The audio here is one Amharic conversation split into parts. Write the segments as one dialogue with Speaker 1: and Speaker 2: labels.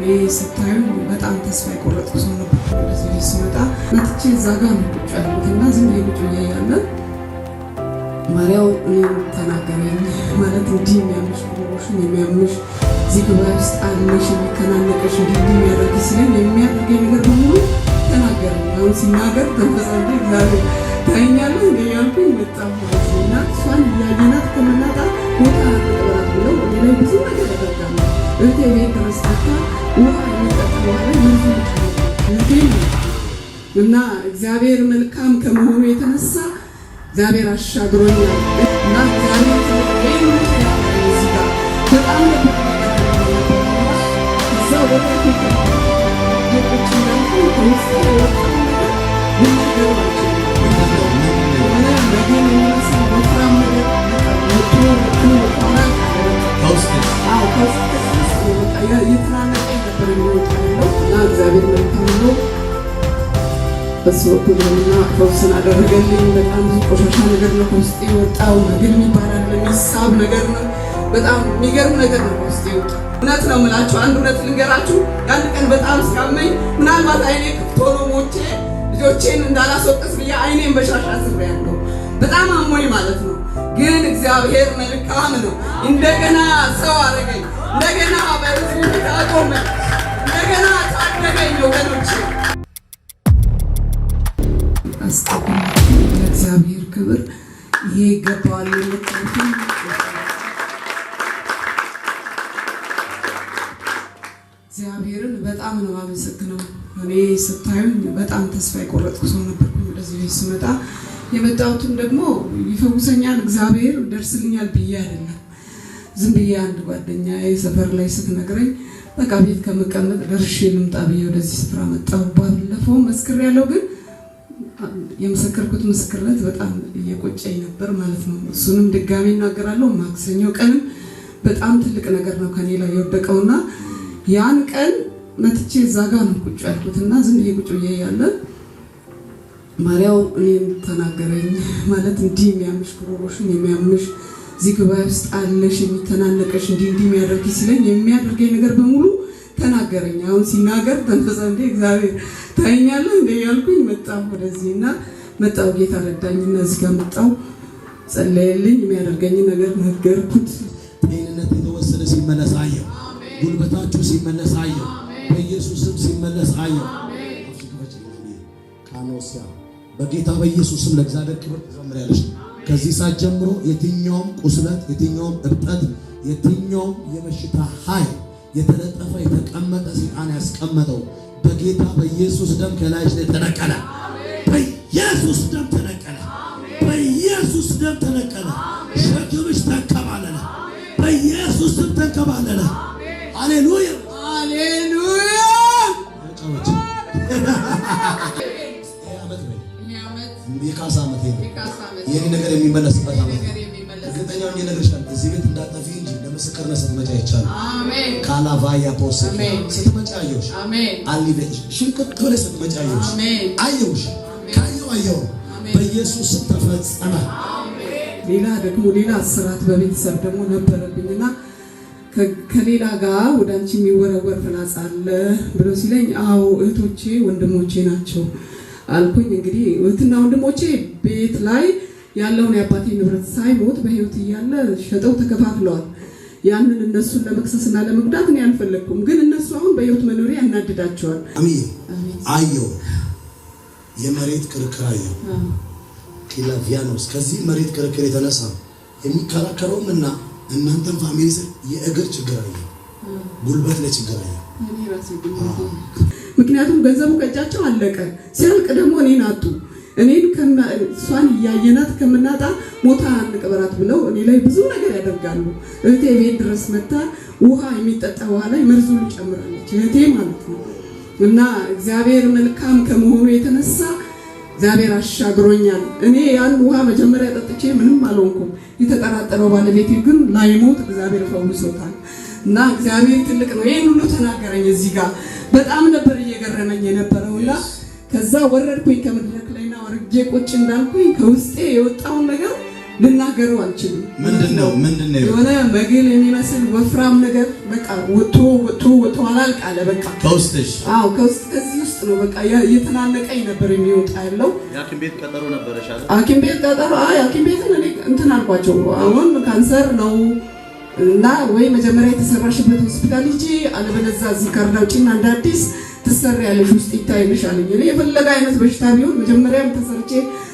Speaker 1: እኔ ስታዩኝ በጣም ተስፋ የቆረጥኩ ሰው ነበር። ወደዚህ ቤት ስመጣ መጥቼ እዛ ጋር ነው ቁጭ ያልኩት እና ዝም ብዬ ቁጭ ብዬ እያለ ማርያው እኔን ተናገረኝ። ማለት እንዲህ የሚያምሽ፣ ጉሮሮሽን የሚያምሽ፣ እዚህ ጉባኤ ውስጥ አለሽ፣ የሚከናነቅሽ፣ እንዲህ እንዲህ የሚያደርግ ሲለኝ የሚያደርገኝ ነገር በሙሉ ተናገረኝ። አሁን ሲናገር ተንፈሳ፣ እንደ እግዚአብሔር ታይኛለህ እንደ ያልኩኝ መጣሁ ወደዚህ። እና እሷን እያየናት ከምናጣ ቦታ አንቀበላት ብለው እኔ ላይ ብዙ ነገር ያደርጋሉ። እህቴ ቤት ድረስ መታ ውሃ የሚጠጣ ውሃ ላይ መርዙ እህቴ ነው። እና እግዚአብሔር መልካም ከመሆኑ የተነሳ እግዚአብሔር አሻግሮኛል። እና እግዚአብሔር ትልቅ ነው። ይሄን ሁሉ ተናገረኝ። እዚህ ጋር በጣም ነበር የገረመኝ። እዛ ወረድኩኝ፣ ቁጭ እንዳልኩኝ ከውስጤ የወጣው ነገር ልናገረው አልችልም። የሆነ በግን የሚመስል ወፍራም ነገር ወጥቶ ወጥቶ አላውቅም።
Speaker 2: ከውስጥ?
Speaker 1: አዎ፣ ከውስጥ ውስጥ ነው። በቃ የተናነቀኝ ነበር የሚወጣ ያለው። እና እግዚአብሔር መልካም ነው። በሱ በኩል ነውና ፈውስን አደረገልኝ። በጣም ብዙ ቆሻሻ ነገር ነው ከውስጤ የወጣው። መግል የሚባል አለ፣ የሚሳብ ነገር ነው። በጣም የሚገርም ነገር ነው ከውስጤ የወጣው። እውነት ነው የምላችሁ። አንድ እውነት ልንገራችሁ። የአንድ ቀን በጣም ሲያመኝ ምናልባት አይኔ ክፍት ሆኖ ሞቼ ልጆቼን እንዳላስወቅስ ብዬ አይኔን በሻሽ አስሬያለሁ። በጣም አሞኝ ማለት ነው። ግን እግዚአብሔር መልካም ነው። እንደገና ሰው አደረገኝ። እንደገና በህዝቡ ፊት አቆመኝ። እንደገና ታደገኝ ወገኖቼ። አስቀድማችሁ ለእግዚአብሔር ክብር ይሄ ይገባዋል የምትሉትን። እግዚአብሔርን በጣም ነው የማመሰግነው። እኔ ስታዩኝ በጣም ተስፋ የቆረጥኩ ሰው ነበርኩኝ። ወደዚህ ቤት ስመጣ የመጣሁትም ደግሞ ይፈውሰኛል፣ እግዚአብሔር ደርስልኛል ብዬ አይደለም። ዝም ብዬ አንድ ጓደኛዬ ሰፈር ላይ ስትነግረኝ በቃ ቤት ከመቀመጥ ደርሼ ልምጣ ብዬ ወደዚህ ስፍራ መጣሁ። ባለፈው መስክሬያለሁ፣ ግን የመሰከርኩት ምስክርነት በጣም እየቆጨኝ ነበር ማለት ነው። እሱንም ድጋሚ እናገራለሁ። ማክሰኞ ቀንም በጣም ትልቅ ነገር ነው ከኔ ላይ የወደቀውና ያን ቀን መጥቼ እዛ ጋር ነው ቁጭ ያልኩት እና ዝም ብዬ ቁጭ ብዬ እያለ ማርያው እኔን ተናገረኝ። ማለት እንዲህ የሚያምሽ፣ ጉሮሮሽን የሚያምሽ፣ እዚህ ጉባኤ ውስጥ አለሽ፣ የሚተናነቅሽ፣ እንዲህ እንዲህ የሚያደርግ ሲለኝ የሚያደርገኝ ነገር በሙሉ ተናገረኝ። አሁን ሲናገር ተንፈሳ፣ እንደ እግዚአብሔር ታይኛለህ እንደ ያልኩኝ መጣሁ ወደዚህ። እና መጣሁ፣ ጌታ ረዳኝና እዚህ ጋር መጣሁ። ጸለየልኝ፣ የሚያደርገኝ ነገር ነገርኩት።
Speaker 2: ጤንነት የተወሰነ ሲመለስ አየሁ። ጉልበታችሁ ሲመለስ አየሁ። በኢየሱስም ሲመለስ አየሁ። ካኖሲያ በጌታ በኢየሱስም ለእግዚአብሔር ክብር ትዘምሪያለሽ። ከዚህ ሰዓት ጀምሮ የትኛውም ቁስለት፣ የትኛውም እብጠት፣ የትኛውም የበሽታ ኃይል የተለጠፈ የተቀመጠ ሰይጣን ያስቀመጠው በጌታ በኢየሱስ ደም ከላይሽ ላይ ተነቀለ። በኢየሱስ ደም ተነቀለ። በኢየሱስ ደም ተነቀለ። ሸክምሽ ተንከባለለ። በኢየሱስ ስም ተንከባለለ። ሃሌሉያ።
Speaker 1: ሃሌሉያ።
Speaker 2: ጫዎች ይሄ ዓመት ነው የካሳ ዓመት ነው። የኔ ነገር የሚመለስበት ዓመት ነው። እርግጠኛ ሆኜ እነግርሻለሁ። እዚህ ቤት እንዳጠፊ እንጂ ለምስክርነት ስትመጪ አይቻልም። ካላቫያ ፖስ ስትመጪ አየሁሽ። አሊቬ ሽንቅጥ ብለሽ ስትመጪ አየሁሽ። አየሁሽ። ካየሁ አየሁ። በኢየሱስ ስም ተፈጸመ።
Speaker 1: ሌላ ደግሞ ሌላ እስራት በቤተሰብ ደግሞ ነበረብኝና ከሌላ ጋር ወደ አንቺ የሚወረወር ፍላጻ አለ ብሎ ሲለኝ አዎ እህቶቼ ወንድሞቼ ናቸው አልኩኝ። እንግዲህ እህትና ወንድሞቼ ቤት ላይ ያለውን የአባቴ ንብረት ሳይሞት በሕይወት እያለ ሸጠው ተከፋፍለዋል። ያንን እነሱን ለመክሰስና ለመጉዳት እኔ አልፈለግኩም። ግን እነሱ አሁን በሕይወት መኖሬ ያናድዳቸዋል።
Speaker 2: አሜን። አየሁ፣ የመሬት ክርክር አየሁ። ኪላቪያኖስ ከዚህ መሬት ክርክር የተነሳ የሚከራከረውም እና እናንተም family ስር የእግር ችግር አየሁ፣ ጉልበት ላይ ችግር አየሁ።
Speaker 1: ምክንያቱም ገንዘቡ ከእጃቸው አለቀ። ሲያልቅ ደግሞ እኔን አጡ። እኔን እሷን እያየናት ከምናጣ ሞታ አንቅበራት ብለው እኔ ላይ ብዙ ነገር ያደርጋሉ። እህቴ ቤት ድረስ መታ ውሃ የሚጠጣ ውሃ ላይ መርዙን ጨምራለች፣ እህቴ ማለት ነው። እና እግዚአብሔር መልካም ከመሆኑ የተነሳ እግዚአብሔር አሻግሮኛል። እኔ ያን ውሃ መጀመሪያ ጠጥቼ ምንም አልሆንኩም። የተጠራጠረው ባለቤቴ ግን ላይሞት እግዚአብሔር ፈውሶታል። እና እግዚአብሔር ትልቅ ነው። ይህን ሁሉ ተናገረኝ እዚህ ጋር፣ በጣም ነበር እየገረመኝ የነበረውና ከዛ ወረድኩኝ ከመድረክ ላይና ወርጄ ቁጭ እንዳልኩኝ ከውስጤ የወጣውን ነገር ልናገረው አልችልም።
Speaker 2: ምንድነው ምንድነው?
Speaker 1: የሆነ መግል የሚመስል ወፍራም ነገር በቃ ወጥቶ ወጥቶ ወጥቶ አላልቅ አለ። በቃ
Speaker 2: ከውስጥሽ?
Speaker 1: አዎ ከውስጥ፣ ከዚህ ውስጥ ነው በቃ እየተናነቀኝ ነበር የሚወጣ ያለው።
Speaker 3: የሐኪም ቤት ቀጠሮ ነበረሽ አይደል?
Speaker 1: ሐኪም ቤት ቀጠሮ፣ አይ ሐኪም ቤትን እኔ እንትን አልኳቸው። አሁን ካንሰር ነው እና ወይ መጀመሪያ የተሰራሽበት ሆስፒታል ሂጂ፣ አለበለዚያ እዚህ ካርድ አውጪና እንደ አዲስ ትሰሪያለሽ፣ ውስጥ ይታይልሽ አለኝ። እኔ የፈለገ አይነት በሽታ ቢሆን መጀመሪያም ተሰርቼ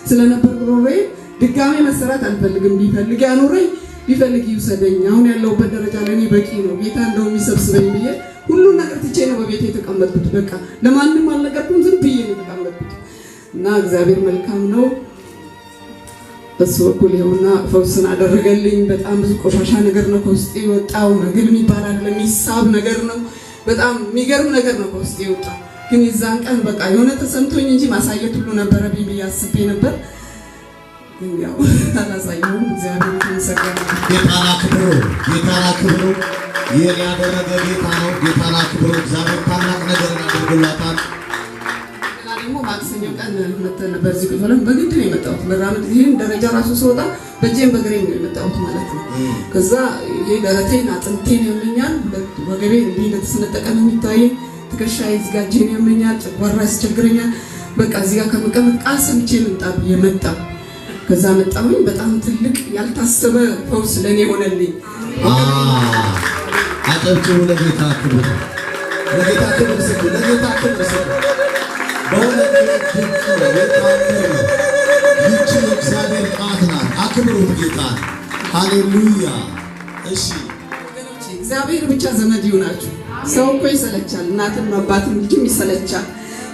Speaker 1: ስለነበር ጉሮሮዬ ድጋሜ መሰራት አልፈልግም። ቢፈልግ ያኑረኝ፣ ቢፈልግ ይውሰደኝ። አሁን ያለሁበት ደረጃ ለእኔ በቂ ነው። ጌታ እንደው የሚሰብስበኝ ብዬ ሁሉን ነገር ትቼ ነው በቤቴ የተቀመጥኩት። በቃ ለማንም አልነገርኩም፣ ዝም ብዬ ነው የተቀመጥኩት እና እግዚአብሔር መልካም ነው። በሱ በኩል ይኸውና ፈውስን አደረገልኝ። በጣም ብዙ ቆሻሻ ነገር ነው ከውስጤ የወጣው። መግል የሚባል አይደለም፣ የሚሳብ ነገር ነው። በጣም የሚገርም ነገር ነው ከውስጤ የወጣው። ግን የዛን ቀን በቃ የሆነ ተሰምቶኝ እንጂ ማሳየት ሁሉ ነበረብኝ ብዬ አስቤ ነበር። ግን ያው አላሳየሁም። እግዚአብሔር የተመሰገነ ይሁን።
Speaker 2: ጌታን አክብሩ፣ ጌታን አክብሩ። ይህን ያደረገ ጌታ ነው። ጌታን አክብሩ። እግዚአብሔር ታላቅ ነገርን አድርጎላታል።
Speaker 1: እና ደግሞ ማክሰኞ ቀን መተን ነበር እዚህ ቁጭ ብለን በግድ ነው የመጣሁት። መራመድ ይህን ደረጃ ራሱ ስወጣ በእጄም በእግሬም ነው የመጣሁት ማለት ነው። ከዛ ይሄ ደረቴን አጥንቴን ያመኛል፣ ሁለት ወገቤ እንዲህ እንደተሰነጠቀ ነው የሚታየኝ። ትከሻዬ እዚህ ጋር እጄን ያመኛል፣ ጨጓራ ያስቸግረኛል። በቃ እዚህ ጋር ከመቀመጥ ቃል ሰምቼ ልምጣ ብዬ መጣሁ። ከዛ መጣሁኝ። በጣም ትልቅ ያልታሰበ ፈውስ ለእኔ ሆነልኝ።
Speaker 2: አጨብጭቡ ለጌታ ክብር፣ ለጌታ ክብር ስጡ፣ ለጌታ ክብር ስጡ። በእውነት ይህ ድንቅ ነው፣ ይህ ታምር ነው። ይህቺ የእግዚአብሔር ጣት ናት። አክብሩት ጌታን። ሃሌሉያ። እሺ
Speaker 1: ወገኖቼ እግዚአብሔር ብቻ ዘመድ ይሁናችሁ። ሰው እኮ ይሰለቻል፣ እናትም አባትም ልጅም ይሰለቻል።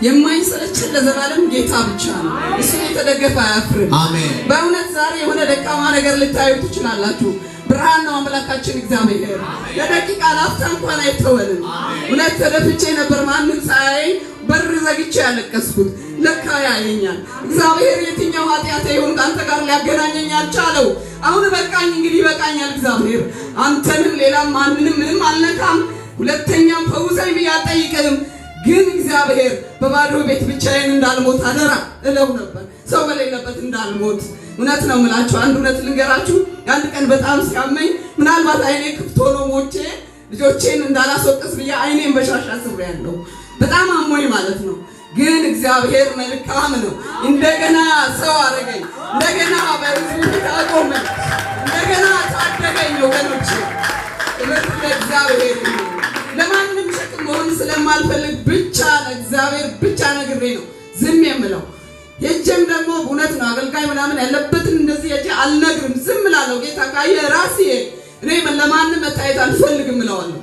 Speaker 1: የማይሰለችን ለዘላለም ጌታ ብቻ ነው። እሱን የተደገፈ አያፍርም።
Speaker 2: አሜን።
Speaker 1: በእውነት ዛሬ የሆነ ደካማ ነገር ልታዩ ትችላላችሁ። ብርሃን ነው አምላካችን እግዚአብሔር። ለደቂቃ ላፍታ እንኳን አይተወንም። እውነት ተደፍቼ ነበር ማንም ሳያይ በር ዘግቼ ያለቀስኩት። ለካ ያየኛል እግዚአብሔር። የትኛው ኃጢአቴ ይሁን ከአንተ ጋር ሊያገናኘኝ አልቻለው። አሁን በቃኝ፣ እንግዲህ ይበቃኛል እግዚአብሔር። አንተንም ሌላም ማንንም ምንም አልነካም። ሁለተኛም ፈውሰኝ ብዬ አልጠይቅህም። ግን እግዚአብሔር በባዶ ቤት ብቻዬን እንዳልሞት አደራ እለው ነበር፣ ሰው በሌለበት እንዳልሞት። እውነት ነው የምላችሁ። አንድ እውነት ልንገራችሁ። አንድ ቀን በጣም ሲያመኝ ምናልባት አይኔ ክፍት ሆኖ ሞቼ ልጆቼን እንዳላስወቅስ ብዬ አይኔን በሻሽ አስሬያለሁ። በጣም አሞኝ ማለት ነው። ግን እግዚአብሔር መልካም ነው። እንደገና ሰው አደረገኝ። እንደገና በሕዝቡ ፊት አቆመኝ። እንደገና ታደገኝ። ወገኖቼ ክብር ለእግዚአብሔር ይሁን። ለማንም ሸክም መሆን ስለማልፈልግ ብቻ ለእግዚአብሔር ብቻ ነግሬ ነው ዝም የምለው። ሄጄም ደግሞ እውነት ነው አገልጋይ ምናምን ያለበትን እንደዚህ ሄጄ አልነግርም። ዝም እላለሁ። ጌታ ካየ ራሴ እኔ ለማንም መታየት አልፈልግም እለዋለሁ።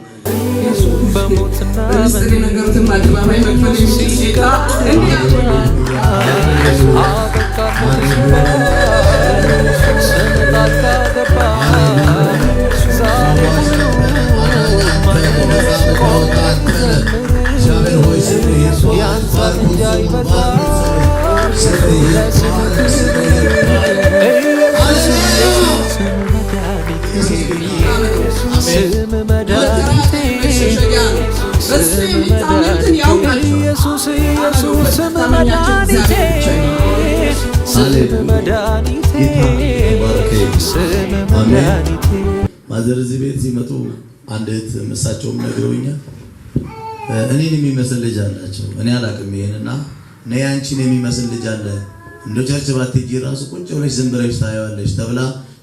Speaker 1: በምስጢር የነገሩትን አደባባይ መክፈል የሚችል ጌታ እንዲህ አድርጎኛል።
Speaker 2: እግዚአብሔር ሆይ ስምህ ይባረክ። ባርኩት፣ ስሙን ባርኩት፣ ስምህ ይባረክ፣ ስምህ ይባረክ።
Speaker 1: መከራ መሸሸጊያ ነው። በእሱ የሚታመኑትን ያውቃቸዋል።
Speaker 4: ኢየሱስ ኢየሱስ ስም መድኃኒቴ ስም መድኃኒቴ ስም መድኃኒቴ።
Speaker 2: ማዘር እዚህ ቤት ሲመጡ አንድ እህት እሳቸውም ነግረውኛል። እኔን የሚመስል ልጅ አላቸው። እኔ አላቅም ይሄንና እኔ አንቺን የሚመስል ልጅ አለ፣ እንደ church ባትሄጂ ራሱ ቁጭ ብለሽ ዝም ብለሽ ታየዋለሽ ተብላ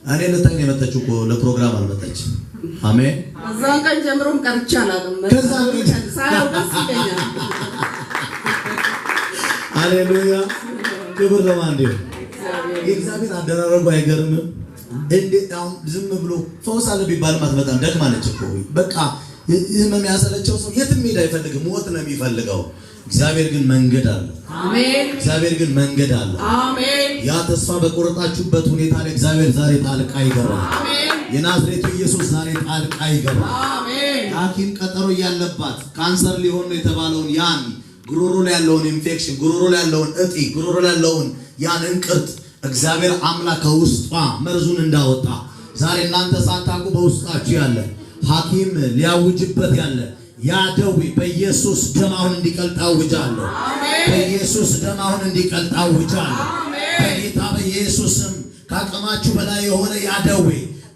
Speaker 2: እኔ ልታይ ነው የመጣችው እኮ ለፕሮግራም አልመጣችም። አሜን።
Speaker 1: ከዛን ቀን ጀምሮም ቀርቼ አላውቅም።
Speaker 2: ከዛን ቀን
Speaker 1: ሳየው ደስ ይለኛል።
Speaker 2: ሃሌሉያ። ክብር ለማን ይሁን? የእግዚአብሔር አደራረጉ አይገርምም? እንዴት አሁን ዝም ብሎ ፈውስ አለ ቢባልም አትመጣም። ደክማለች እኮ በቃ ህመም ያሰለቸው ሰው የትም ሄድ አይፈልግም። ሞት ነው የሚፈልገው። እግዚአብሔር ግን መንገድ አለው።
Speaker 1: አሜን
Speaker 2: እግዚአብሔር ግን መንገድ አለው።
Speaker 1: አሜን
Speaker 2: ያ ተስፋ በቆረጣችሁበት ሁኔታ ላይ እግዚአብሔር ዛሬ ጣልቃ ይገባል።
Speaker 1: አሜን
Speaker 2: የናዝሬቱ ኢየሱስ ዛሬ ጣልቃ ይገባል።
Speaker 1: አሜን
Speaker 2: የሐኪም ቀጠሮ እያለባት ካንሰር ሊሆን ነው የተባለውን ያን ጉሮሮ ላይ ያለውን ኢንፌክሽን፣ ጉሮሮ ላይ ያለውን እጢ፣ ጉሮሮ ላይ ያለውን ያን እንቅርት እግዚአብሔር አምላክ ከውስጧ መርዙን እንዳወጣ ዛሬ እናንተ ሳታውቁ በውስጣችሁ ያለ ሐኪም ሊያውጅበት ያለ ያ ደዌ በኢየሱስ ደም አሁን እንዲቀልጥ አውጃለሁ። በኢየሱስ ደም አሁን እንዲቀልጥ አውጃለሁ። በጌታ በኢየሱስም ከአቅማችሁ በላይ የሆነ ያ ደዌ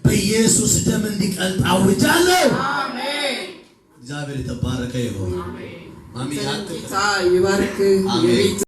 Speaker 2: በኢየሱስ ደም እንዲቀልጥ አውጃለሁ። እግዚአብሔር የተባረከ ይሁን። ማሚ
Speaker 1: ጌታ ይባርክ።
Speaker 2: አሜን።
Speaker 1: የቤት